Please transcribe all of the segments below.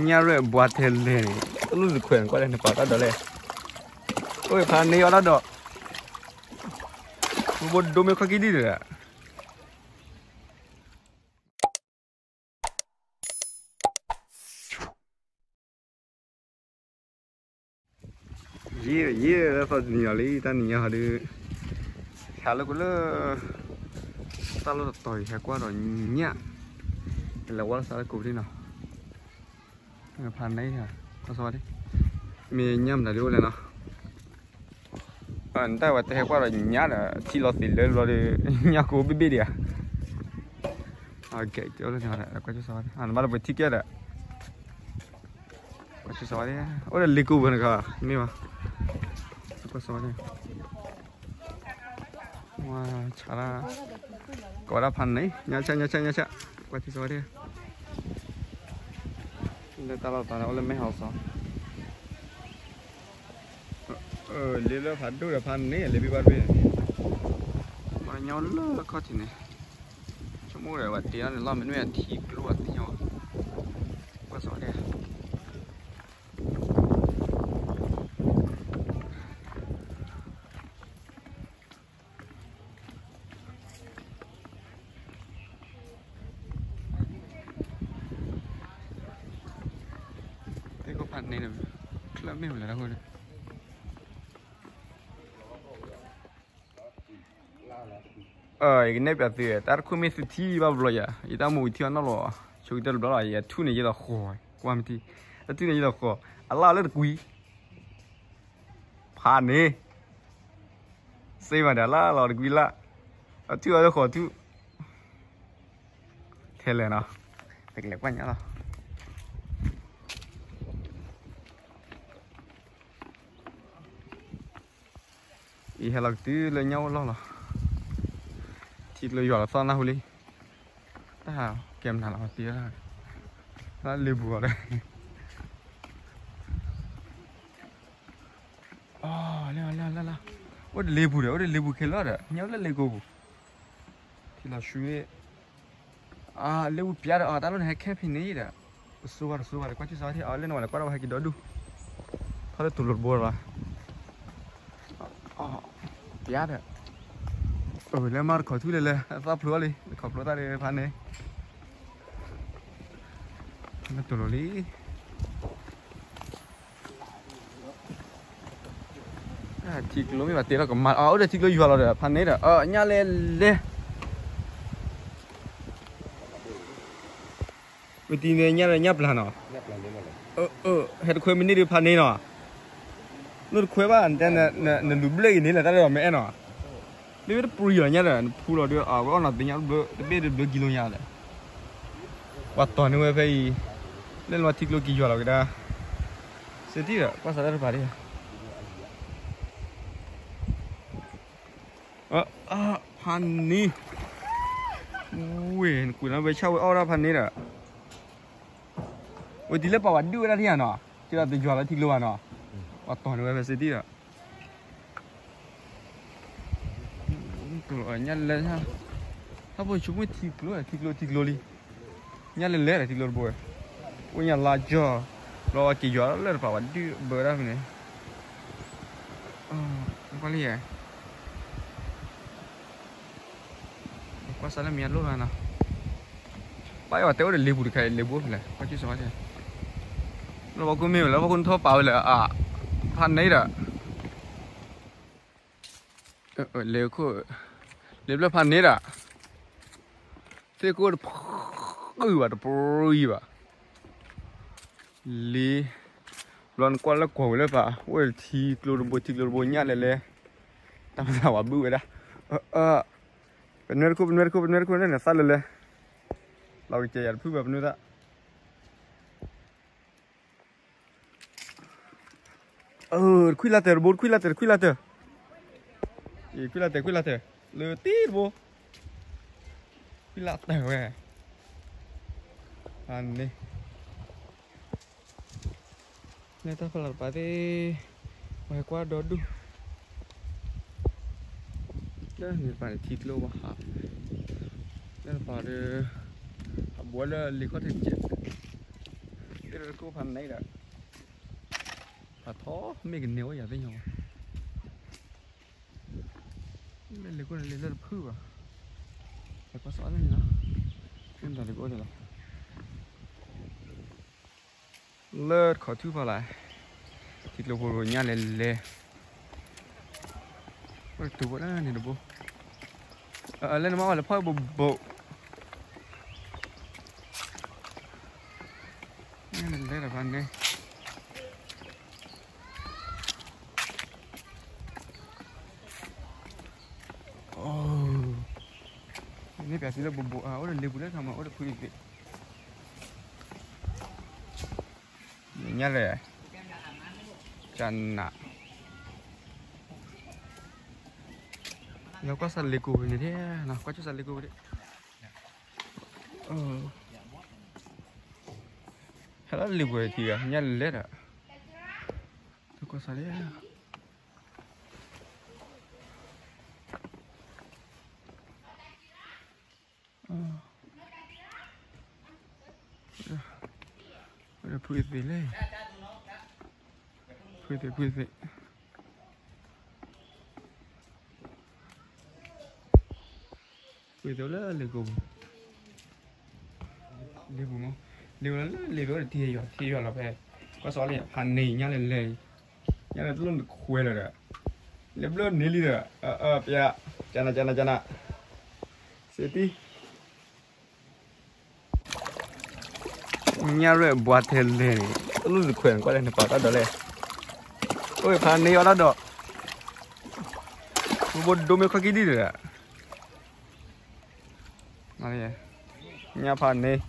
ညၣ်ရဲၣ်ဘှါထဲလဲၣ်န့ၣ် တလူၢ်တခွဲးန့ၣ် ကွၢ်လၢနပာ်တၢ်ဒီးလဲၣ်. အိၣ်ဖးန့ၢ်အီၣ်တၢ်ဒီး ဘိဘိဒိမ့ၢ်ခီၣ်ကံဒံၣ်ဒီး ယံာ်ယံာ် လၢသီတနံၤအီၤလံ တၢ်နံၤညါဟီဒုး ဟဲလၢကလၢ တၢ်လီၢ်တတီၤအံၤ ဟဲကွၢ်ဒီးညၣ် လဲၤဝဲလၢသးလၢကိးပူၤနီၤ ဖးန့ၢ် ကစီဝါဒ့ မ့ၢ်ညၣ်မတၤဒ်အိၣ်လဲၣ်နီၤ နတၢ်ဝဲတဟဲကွၢ်ဒီးညၣ်ဒီး ထံလီၤသ့ၣ်လၢဘျီဒီး ညၣ်ကိးဘ့ၣ်ဘ့ၣ်ဒံးဧါ ကဲ ကဲအိၣ်လၢန့ၣ် ကွၢ်ကစီဝါဒ့ နဘၣ်လၢပထံၣ်ကဲဒီး ကွၢ်ကစီဝါဒ့ အိၣ်ဒီးလ့ကိပူၤနခါ မ့ၢ်ဘၣ် ကွၢ်ကစီဝါဒ့ ဝါ ဆါဒၣ် ကဝဲဒၣ်ဖးန့ၢ် ညါဆၣ် ညါဆၣ် ညါဆၣ် ကွၢ်ကစီဝါဒ့ လၢတၢ်လီၢ်တတီၤန့ၣ် အိၣ်လၢမဲၢ်ဟီစီ လ့လၢဖးဒိၣ်ဒီးဖးန့ၢ် လ့ဘ့ၣ်ဘၣ်တဘ့ၣ်န့ၣ် ပှၤကညီလၢခီၣ်ထံးန့ၣ် ဆိကမိၣ်ဒီးဝဲတ့ထီၣ်န့ၣ်လီၤ မ့တမ့ၢ်အထံကျိအသ့ၣ်ညါဘၣ် ကွၢ်စီၤဒဲး သ့ၣ်ခိၣ်ဖးန့ၢ်န့ၣ် ချၢၣ်မ့ၢ်မလဲၣ်တၢ်ဃိန့ၣ် ယကနဲၣ်ပျးသု တၢ်တခိၣ်မ့ၢ်သုထံၣ်ဘၣ်ဘျီယၤ ယတၢ်မူထံၣ်အနီၣ်လီၤ ဆိကတၢၢ်တဘျီလီၤ ယထူၣ်န့ၣ်ယလီၤဃီၤ ကွၢ်မ့ၢ်ထံၣ် တၢ်ထူၣ်န့ၣ်ယလီၤဃီၤ အလၣ်လၢတကွံ ဖးန့ၢ် စ့မးဒီးလၢလီၤတကွံလၢ အထူၣ်အီၤလၢဃီၤထူၣ် ထဲလဲၣ်နီၤ တကလဲၤကွၢ်ညါလီၤ အံၤဟဲလီၤကတုၤလၢညၣ်အိၣ်လီၢ်လီၤ ထံကျိယွၤလီၤသီၣ်နၢ်ဟူလံ တၢ်ကဲမနုၤလီၤတံၢ်လၢ လၢလ့ပူၤအီၤဒီး အိၣ်တလ့ပူၤဒီး အိၣ်တလ့ပူၤခဲလၢာ်ဒီး ညၣ်အိၣ်လၢလ့ကိပူၤ ထံလီၤဆှံ လ့ပူၤပျါဒီး အတၢ်လီၢ်န့ၣ်ဟဲခဲဖံးန့ၣ်ဒီး တစိၤဘၣ်တစိၤဘၣ်ဒီး ကွၢ်ကၠူၣ်စးထံၣ် အလၢနဝဲလဲၤကွၢ်ဒီးဝဲဟဲက့ၤဒီဒူၣ် ထီၣ်လၢတူၤလိာ်တဘိလီၤ ပျါဒီး လၢမၤတခီထူၣ်လဲၤလဲၤ သီၣ်ဖျိအီၤလံ ခီဖျိသၣ်ဒီးဖးန့ၢ် လၢတူၤလိာ်လံ ထံကျိမ့ၢ်ဘၣ်တ့ထီၣ်ကမၤ အိၣ်ဒီးထံကျိယွၤလီၤဒီး ဖးန့ၢ်ဒီး ညၣ်လဲၤလဲၤ ဝံၤတံၤန့ၣ်ညၣ်ဒီးညၣ်ပျၢ်နီၤ ဟဲတခွဲမ့ၢ်န့ၢ်ဒုးဖးန့ၢ်နီၤ နတခွဲဘၣ် နလူၤဘျဲၣ်ဂ့ၤန့ၣ်လဲၣ် တၢ်ဒီးမ့ၢ်အဲၣ်နီၤ မ့ၢ်ဝဲတပှံၤလီၤညၣ်ဒီး နဖူလီၤဒုး အဝဲအီၣ်နီၤသ့ၣ်ညါတဘျုး တဘ့ၣ်တဘျုးကံလိညါလဲၣ် ပှၤတီၤန့ၢ်ဝဲဖဲအံၤ လၢနဝဲထံကျိက့ၤယွၤလီၤကဒါ စ့တံၢ်ဒီး ကွၢ်စးတၢ်တဖၣ်ဒ် ဖးန့ၢ် ဝ့ၢ် နကွံာ်လီၤဝဲဆၣ်ဝဲအီၣ်ဒၣ်ဖးန့ၢ်ဒီး ဝံၤတံၤလၢပှၤဝဲဒုၣ်ဝဲဒၣ်ထံၣ်ဧါနီၤ ကဲဒီးတယွၤလီၤထံကျိဘၣ်နီၤ ပှၤတီၤန့ၢ်ဝဲဖဲစ့တံၢ်ဒီး ညၣ်လဲၤ ဟဲဖိဆိကမိၣ်ထံကျိ ထံကျိထံကျိလံ ညၣ်လဲၤလဲၤဒီးထံကျိတဘိဝဲ အိၣ်ညၣ်လါကၠီၢ် ဘျီဝဲက့ၤယွၤလၢတပာ်ဝဲဒုၣ်ဘၢဒၣ်ဖဲန့ၣ် ကွၢ်လံယဲ ကွၢ်စးလၢမံၤအလိၣ်လီၤနီၤ ဘၣ်ယွၤတဲအိၣ်ဒီးလ့ပူၤတခါအံၤ လ့ပူၤအိၣ်ဖဲလဲၣ် ကွၢ်ကၠူၣ်စးဝါဒဲ လၢဘီခိၣ်မ့ၢ်ဝဲလၢဘီခိၣ်နထီၣ်ပာ်ဝဲလၢ ဖးန့ၢ်ဒီး လ့ခိၣ် လ့ဖျၢၣ်ဖးန့ၢ်ဒီး သ့ၣ်ကိၣ်တပှံၤဘၣ် တပှံၤဘၣ် လ့ ဘျီနကွၢ်လၢကွၢ်ဝဲလၢပာ် အိၣ်ထံကျိတဘိ ထံကျိတဘိညၣ်လဲၤလဲၤ တၢ်မၤသးဝဲဘုၣ်ဝဲဒၣ် ပနွဲတခိၣ် ပနွဲတခိၣ် ပနွဲတခိၣ်န့ၣ် သၣ်လဲၤလဲၤ လီၤကစဲးယၤတဖုၣ်ဘၣ်ပနွဲသၣ် ခွံလၢတၢၢ်တဘိ ခွံလၢတၢၢ် ခွံလၢတၢၢ် ခွံလၢတၢၢ် ခွံလၢတၢၢ် လၢတံၢ်တဘိ ခွံလၢတၢၢ်ဝဲ အန့ၣ် လၢတၢ်ဖီလာ်တပၤသ့ၣ် ပှၤဟဲကွၢ်ဒီဒူၣ် လၢန့ၣ်တပၤန့ၣ် ထံကျိဘၣ်ဟး လၢတပၤဒီး အဘှီလၢလ့ခီၣ်ထံးတကဲး တကိးဖးန့ၣ်ဒီး ဖးထီမ့ၢ်ကန့ၢ်အိၣ်ယၤသ့ၣ်ညါဘၣ်, လၢလ့ကိၣ်န့ၣ်လ့လၢတဖုဘၣ်, လဲၤကွၢ်စီၤအါလၢန့ၣ်လီၤ, မ့ၢ်တၢ်လ့ကိၣ်န့ၣ်လီၤ. လၢတခီထူၣ်ဖးလၢ်, ထံကျိဖိညၣ်လဲၤလဲၤ, အိၣ်တတူၢ်ဝဲဒၣ်န့ၣ်တဘိ, လၢနမါဝဲလဲၤဖီၣ်ဘိးဘိး, လဲၤလဲၤတဖၣ်န့ၣ် န့ၣ်ပျးသံလၢဘိးဘိး အိၣ်ဒီးလ့ပူၤလၢခါမး အိၣ်ဒီးဖုအံၤသ့ၣ်, ညၣ်လဲၤ, ကနး, လၢကွၢ်စးလ့ကိးဝဲန့ၣ်, ကွၢ်ကၠိစးလ့ကိးဝဲ, ဟဲလၢလ့ပူၤထံဂၤ ညၣ်လဲၤလဲၤဒီး, ကွၢ်စးလ့ ဖုသ့ၣ်လဲၣ်, ဖုသ့ၣ် ဖုသ့ၣ်, ဖုသ့ၣ်လၢလ့ကိးပူၤ, လ့ပူၤမး, လ့ပူၤလၢလ့ပူၤဒီးထံယီၤ ထံယီၤလီၤဖဲ, ကွၢ်စီလ့ ဖးန့ၢ်ညၣ်လဲၤလဲၤ, ညၣ်လဲၤတလိၣ်နခွဲးလၢၤဒီး, လၢဘျၢၣ်န့ၢ်လံဒီး, ပျး, ကနး ကနး ကနး, စ့တံၢ် ညၣ်ရဲၣ်ဘှါထဲလဲၣ်န့ၣ် တလိၣ်တခွဲးန့ၣ် ကွၢ်လၢနပာ်တၢ်ဒီးလဲၣ်, အိၣ်ဖးန့ၢ်အီၣ်တၢ်ဒီး, ဘိဒိမ့ၢ်ခီၣ်ကံၢ်ဒံၣ်ဒီး, ညၣ်ဖးန့ၢ်,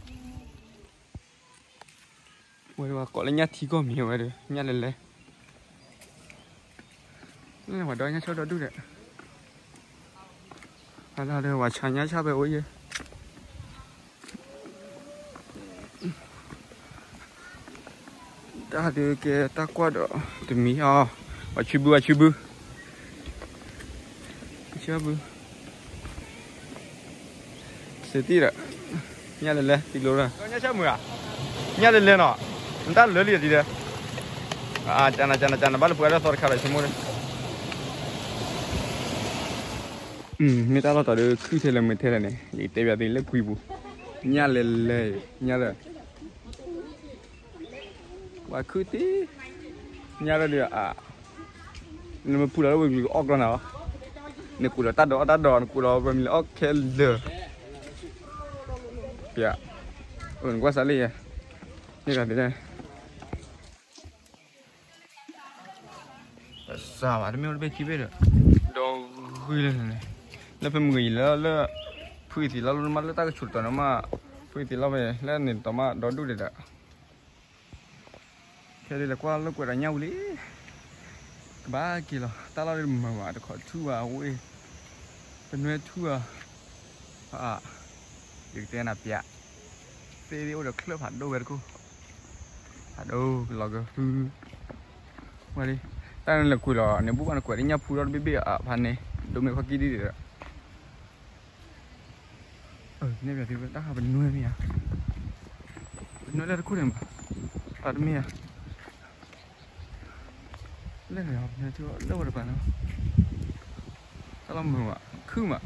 ဝဲဒၣ်ကိးလၢညၣ်ထံကီၢ်မံၤဝဲဒီး ညၣ်လဲၤလဲၤ, ပှၤဒီးညၣ်ဆၣ်ဒီဒူၣ်ဒီး, ပှၤဆါညၣ်ဆၣ်ဖဲအိၣ်ယဲ တၢ်ဒုးကဲတၢ်ကွၢ်ဒီး တမံၤအီၤ, ပှၤဆူဘု ပှၤဆူဘု, ပှၤဆူဘု, စ့တံၢ်ဒီး, ညၣ်လဲၤလဲၤ တံၤလိၤဒီး ညၣ်ဆၣ်မုာ်ဧါ, ညၣ်လဲၤလဲၤနီၤ, နတၢ်လၢလံဒ်ဒီး, ကနး ကနး ကနး ဘၣ်လၢပှၤဒီးသီတခါဒီးဆိကမိၣ်ဒီး မ့ၢ်တၢ်လီၢ်တတီၤဒီး ခုထဲလဲၣ်မုာ်ထဲလဲၣ်န့ၣ် ယတဲပျးသုလၢကွံာ်ပူၤ, ညၣ်လဲၤလဲၤ, ညၣ်လၢ, ပှၤခုတံၢ်, ညၣ်လၢဒီးအ, နမ့ၢ်ဖုလီၤလၢပှၤကလုာ်အီၣ်ကျီနၤလီၤ, နကူးလီၤတၢ်ဒီးအီၣ်တၢ်ဒီး နကူးလီၤပှၤမံၤလၢအီၣ်ခဲလၢာ်, ပျး, နကွၢ်စးလ့ယဲ, န့ၣ်ဒီး စးဘၣ် တမ့ၢ်အိၣ်တဘ့ၣ်ခံဘ့ၣ်ဒီး, ဒီးဂုၢ်လၢန့ၣ်, လၢဖဲမုၢ်ဂီၤယံၤလၢလၢ, ဖုအံၤသံးလီၤလၢနမါလၢတၢ်ကဆူးတတီၤန့ၣ်မး, ဖုအံၤသံးလီၤဖဲလၢန့ၣ်တတီၤမး ဒီဒူၣ်ဒံးဒီး, ခဲဒ်လဲၤကွၢ်လၢကွဲးဒီးညၣ်ဝံၤလံ, ကဘၣ်က့ၤလီၤ တၢ်လီၢ်ဒ်မုာ်ဘၣ် တခီထူၣ်ဘၣ်ဝဲ, ပနွဲထူၣ်ဘၣ်, ယကတဲနၤပျး, သ့ၣ်ဒ်အိၣ်ဒီးချၢၣ်ဖးဒိၣ်ဝဲတခိၣ်, ဖးဒိၣ်ကလီၤကဟု, ဝဲလံ, တၢ်န့ၣ်လဲၤကွံာ်လီၤန့ၣ် ဘူၣ်ဘၣ်နကွဲးဒ်ညၣ်ဖူထီၣ်တဘ့ၣ်ဘ့ၣ်အဖးန့ၣ်, ဒိမ့ၢ်ခီၣ်ကံၢ်ဒံၣ်ဒီး, န့ၣ်ပျးသုတၢ်ဟးပနွဲမ့ၢ်ဧါ, ပနွဲလၢတခိၣ်န့ၣ်ဘၣ်, တၢ်တမ့ၢ်ဧါ, လၢန့ၣ်ပနွဲထူၣ်လၢဝဲတပၤန့ၣ်, တၢ်လီၢ်မုာ်ဘၣ် ခုၣ်မး